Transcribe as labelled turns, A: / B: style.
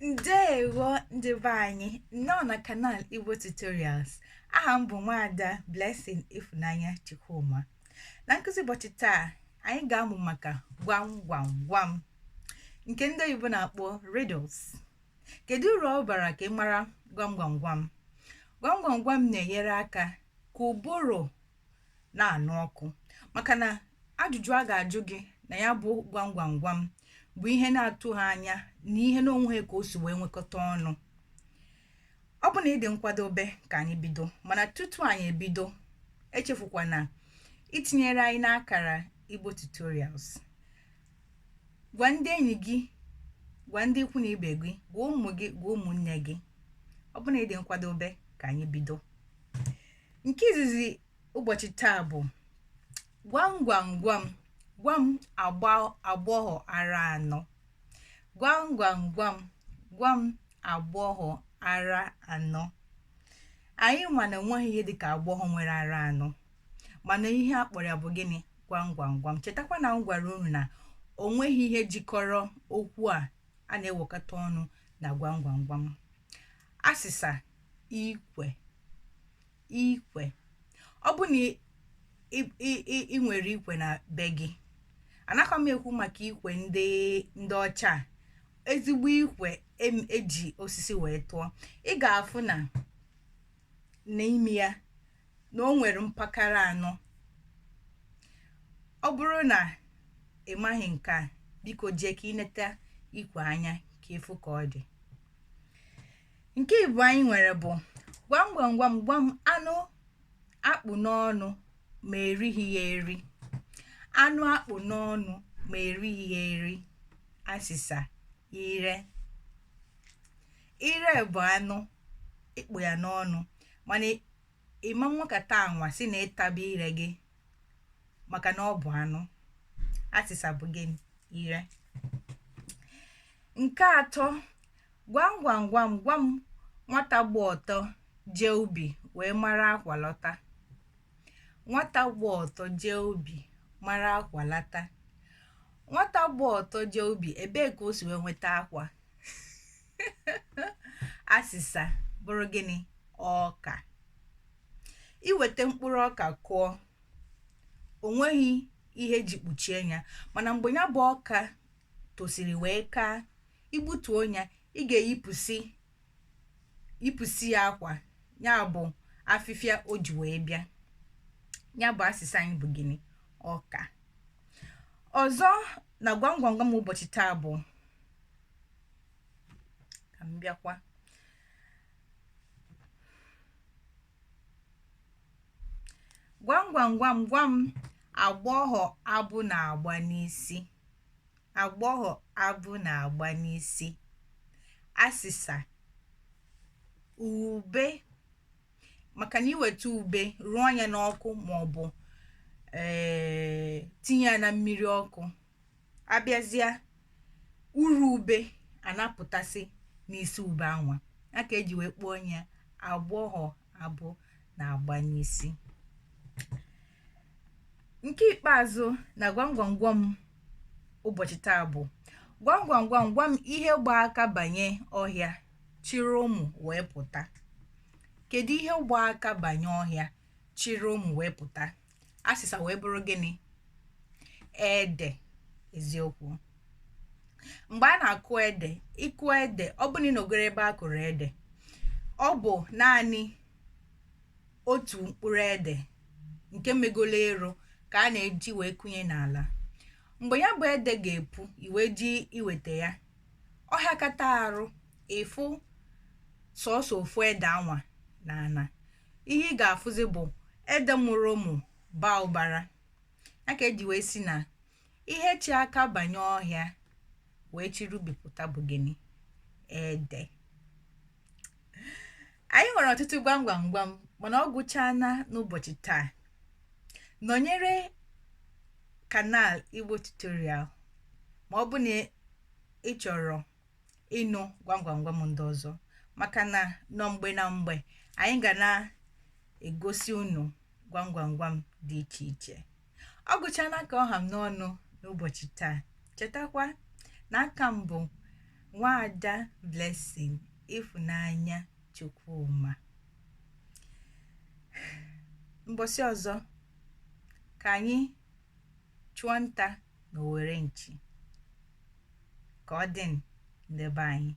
A: Ndeewo ndị be anyị, nnọọ na kanal Igbo Tutorials. Aha m bụ Nwaada Blessing Ifunanya Chukwuma. Na nkụzi ụbọchị taa, anyị ga-amụ maka gwam gwam gwam nke ndị oyibo na-akpọ riddles. Kedu uru ọ bara ka ị mara gwam gwam gwam? Gwam gwam gwam na-enyere aka ka ụbụrụ na-anụ ọkụ, maka na ajụjụ a ga-ajụ gị na ya bụ gwam gwam gwam bụ ihe na-atụghị anya na ihe n'onweghị ka o si wee nwekọta ọnụ. Ọ bụ na ị dị nkwadobe ka anyị bido, mana tutu anyị ebido, echefukwana itinyere anyị n'akara Igbo Tutorials. Gwa ndị enyi gị, gwa ndị ikwu na ibe gị, gwa ụmụ gị, gwa ụmụnne gị. Ọ bụ na ị dị nkwadobe ka anyị bido. Nke izizi ụbọchị taa bụ gwam gwam gwam gwa m agbọghọ ara anọ. Gwam gwam gwam gwa m agbọghọ ara anọ. Anyị ma na onweghị ihe dịka agbọghọ nwere ara anọ, mana ihe a kpọrọ ya bụ gịnị? Gwam gwam gwam. Chetakwa na m gwara unu na onweghị ihe jikọrọ okwu a a na-ewekọta ọnụ na gwam gwam gwam. Asịsa: ikwe. Ikwe. Ọ bụ na ị nwere ikwe na be gị, anakwa m ekwu maka ikwe ndị ọcha, ezigbo ikwe eji osisi wee tụọ, ị ga-afụ na n'ime ya na o nwere mpakara anọ. Ọ bụrụ na ị maghị nke a, biko jee ka ị neta ikwe anya ka ịfụ ka ọ dị. Nke ịbụọ anyị nwere bụ gwam gwam gwam gwa m anụ akpụ n'ọnụ ma erighị ya eri. Anụ akpụ n'ọnụ ma erighị ya eri. Asịsa: ire. Ire bụ anụ ịkpụ ya n'ọnụ, mana ịma nwekata anwa si na ịtaba ire gị maka na ọ bụ anụ. Asịsa bụ gịnị? Ire. Nke atọ, gwam gwam gwam gwa m nwata gba ọtọ jee ubi wee mara akwa lọta. Nwata gba ọtọ jee ubi mara akwa lata. Nwata gba ọtọ jee ubi, ebee ka o si wee nweta akwa? Asịsa bụrụ gịnị? Ọka. Iweta mkpụrụ ọka kụọ, o nweghị ihe eji kpuchie ya, mana mgbe ya bụ ọka tosiri wee kaa, igbutuo ya, ị ga-eyipụsị yipụsị ya akwa, ya bụ afịfịa o ji wee bịa. Ya bụ asịsa anyị bụ gịnị? Ọka. Ọzọ na gwam gwam gwam ụbọchị taa bụ ka m bịakwa gwam gwam gwam gwa m agbọghọ abụ na-agba n'isi. Agbọghọ abụ na-agba n'isi. Asịsa: ube. Maka na iweta ube rụọ ya n'ọkụ maọbụ ee tinye ya na mmiri ọkụ, abịazịa uru ube anapụtasị n'isi ube anwa, ya ka eji wee kpọọ ya agbọghọ abụ na-agba n'isi. Nke ikpeazụ na gwam gwam gwam ụbọchị taa bụ gwam gwam gwam gwa m ihe gba aka banye ọhịa chịrị ụmụ wee pụta. Kedu ihe gba aka banye ọhịa chịrị ụmụ wee pụta? Asịsa wee bụrụ gịnị? Ede. Eziokwu, mgbe a na-akụ ede, ịkụ ede, ọ bụ na ị nọgoro ebe a kụrụ ede, ọ bụ naanị otu mkpụrụ ede nke megolo ero ka a na-eji wee kụnye n'ala. Mgbe ya bụ ede ga-epu, i wee ji iweta ya, ọhịa kata arụ, ịfụ sọsọ ofu ede anwa n'ala. Ihe ị ga-afụzi bụ ede mụrụ ụmụ baa ụbara. Ya ka eji wee si na ihe chi aka banye ọhịa wee chịrị ubi pụta bụ gịnị? Ede. Anyị nwere ọtụtụ gwam gwam gwam, mana ọ gwụchaana n'ụbọchị taa. Nọnyere kanal Igbo Tutorial ma ọ bụ na ị chọrọ ịnụ gwam gwam gwam ndị ọzọ, maka na nọ mgbe na mgbe anyị ga na-egosi unu gwam gwam gwam dị iche iche. Ọ gụchana ka ọ ha m n'ọnụ n'ụbọchị taa. Chetakwa na aka m bụ Nwaada Blessing Ifunanya Chukwuma. Mbọsị ọzọ ka anyị chụọ nta na owere nchi. Ka ọ dị, ndị be anyị.